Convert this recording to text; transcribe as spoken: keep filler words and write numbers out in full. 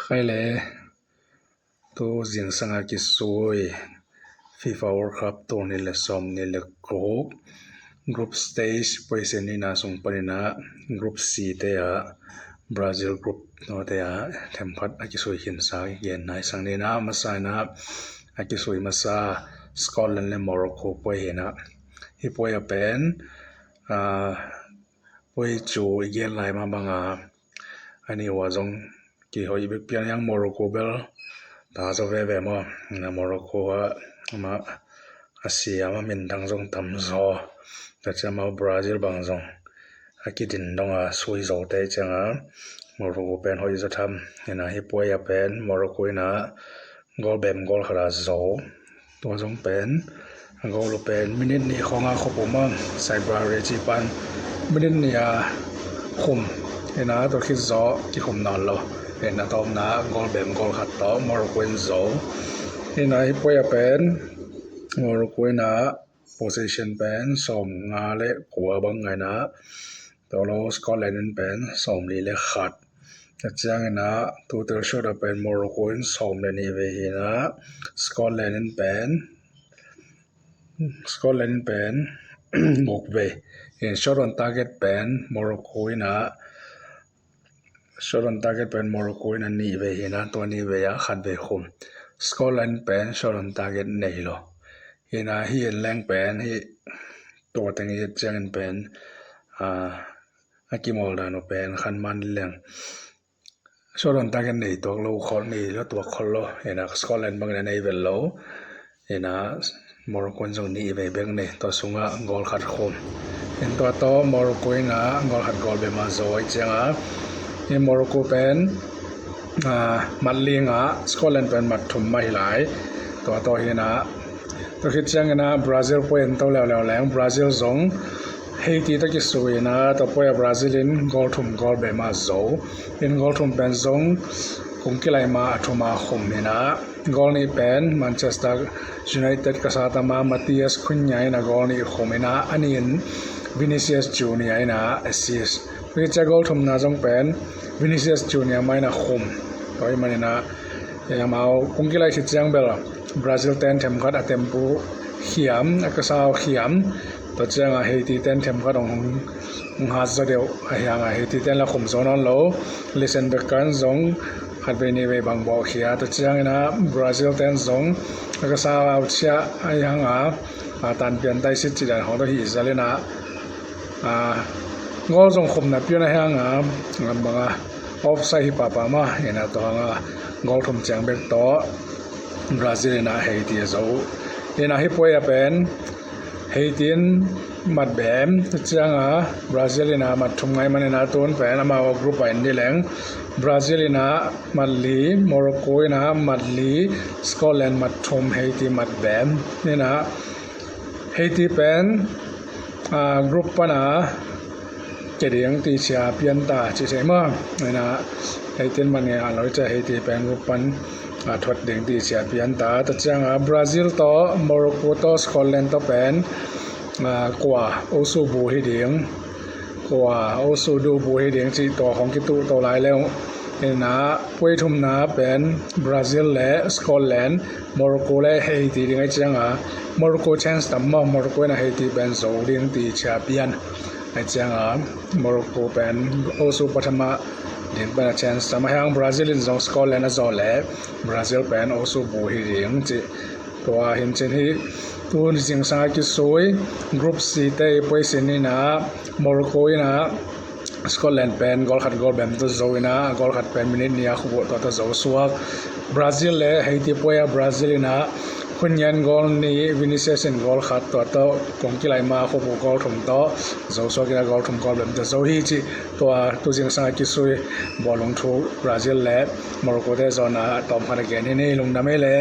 Khai le, tu zingsanga kisui FIFA World Cup tul nih le sawm nih le guk group stage position nihna sung panin ah group C te ah Brazil group no te ah themkhat a kisui khinsa i gen nai sang ni. Ina masa ina a kisui masa Scotland le Morocco puai hi ina, hi puai a pen, ah, puai cu i gen lai mah banga a ni ua zong kihoih bek pian hiang Morocco bel ta zaw veve maw. Ina Morocco ah amah a siam a minthang zong tam zaw. Tua ciang amau Brazil bang zong a kidin donga sui zo te cianga Morocco pen hoih zaw tham. Ina hi puai a pen Morocco ina goal bem goal khat a zo. Tua zong pen a goal uh pen minute nih khawng a khop uh maw, Saibra Rechi pan minute nih a khum. Ina tua khit zaw kikhum nawn lo. Ina tawpna goal bem goal khat tawh Morocco in zo. Ina hi puai a pen Morocco ina position pen sawm nga le kua bang ngaina, tua lo Scotland in pen sawm li le khat. Tua ciangina tutel shot a pen Morocco in sawm le nih vei hina, Scotland in pen Scotland in pen guk vei. In shot on target pen Morocco ina, shot on target pen Morocco ina nih vei hina, tua nih vei a khat vei khum. Scotland pen shot on target nei lo. Ina hi in leng pen hi tua teng i et ciangin pen, ah, a kimawl dan uh pen khan man leng shot on target nei tuak lo khol, nei lo tuak khol lo. Ina Scotland bangin a nei vel lo. Ina Morocco in zong nih vei bek nei, tua sungah goal khat khum. In tua tawh Morocco ina goal khat goal bem a zo i cianga, in Morocco pen, ah, mat li nga, Scotland pen mat thum mah hi lai. Tua tawh hina, tua khit ciangina Brazil puai in to leuleu leng, Brazil zong Haiti tawh kisui ina, tua puai a Brazil in goal thum goal bem a zo. In goal thum pen zong kung kilai ma a thum a khum hina, goal nih pen Manchester United ka sa tama Matheus Cunha ina goal nih khum ina, a nih in Vinicius Junior ina assist. Tua khit ciang goal thumna zong pen Vinicius Junior mah ina khum. Tua hi manina, eh, amau kung kilai khit ciang bel Brazil ten themkhat a tempu khiam, a kasa uh khiam. Tua cianga Haiti ten themkhat hong, hong hat zaw deuh a hianga Haiti ten la khum zaw nawn lo. Listen Bekan zong khat vei nih vei bang bawh khia. Tua ciangina Brazil ten zong a kasa uh ciah a hianga, a, tan pian tai sit cidan hong to hi zalina, a, goal zong khumna pian a hianga, ngam banga offside hi papa ma, ina tua hanga goal thum ciang bek tawh Brazil ina Haiti a zo. Ina hi puai a pen Haiti in mat bem, tua cianga Brazil ina mat thum ngai manina tun pen amau group a in ni leng Brazil ina mat li, Morocco ina mat li, Scotland mat thum, Haiti mat bem. Ina Haiti pen, ah, group pana ke ding ti cia pian ta ci sei maw. Ina Haiti in man nge a loi cia Haiti pen group pan, ah, thuat ding ti cia pian ta. Tua cianga Brazil tawh, Morocco tawh, Scotland tawh pen, ah, kua osu bu hi ding, kua osu du bu hi ding ci tua khong kituh to lai leu. Ina puai thumna pen Brazil le Scotland, Morocco le Haiti ding ai cianga Morocco chance tam maw, Morocco ina Haiti pen zo ding ti cia pian. Ai cianga Morocco pen osu pathama ding pana chance tam a hiang, Brazil in zong Scotland a zo le Brazil pen osu bu hi ding ci. Tua hin cin hi tun zingsanga kisui group C te i puai sin ina Morocco ina Scotland pen goal khat goal bem tawh zo ina, goal khat pen minute nih a khubuh tawh tawh zo suak. Brazil le Haiti puai a Brazil ina Cunha in goal nih, Vinicius in goal khat tawh tawh kong kilai ma khubuh goal thum tawh zo suak ina goal thum goal bem tawh zo hi ci. Tua tu zingsanga kisui bawlung thu Brazil le Morocco te zona tawm khat a gen hi ni, lungdam ei le.